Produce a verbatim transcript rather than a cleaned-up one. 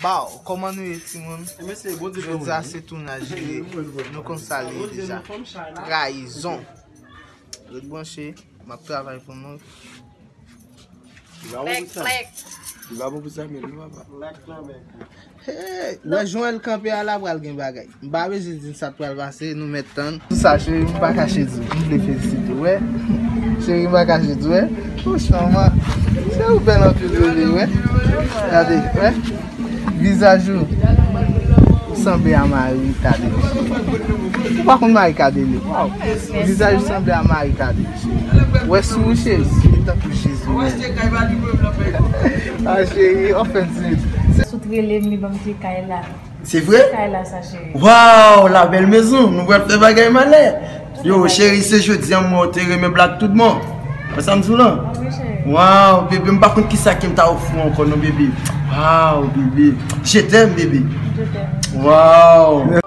Baw, kòman nou ye, timoun? Jodi a se tounaj li ye. Nou konn sa li ye deja. Trayizon. Ret branche, m ap travay pou nou. Li pa bon pou sa. Li pa bon pou sa, men li papa. Hey, wè jan l kanpe a la pral gen bagay. M pa bezwen di n sa k pral pase, nou mèt tann. Sa, cheri, m pa kache di w. M vle felisite w, wè. Cheri, m pa kache di w, wè. Franchman, se ou bèl anpil, bebe, wè. Gade, wè. Vizaj ou, ou sanble a Marie Cadelie. Ou pa konn Marie Cadelie? Waw. Vizaj ou sanble a Marie Cadelie. Wè sou ou, cheri, li tankou Jezi menm. A, cheri, w ap fè di. Sou trele m, li ban m kle kay la. Se vre? Kay la sa, cheri. Waw, la belle maison, nou pral fè bagay malè. Yo, cheri, se jodi a m wè w te renmen blak tout bon. Wè sa m di w lan? Wi, cheri. Waw, bebe, m pa konn kisa ke m ta ofri w ankò non, bebe. Waw, bebe. Je t'aime, bebe. Je t'aime. Waw.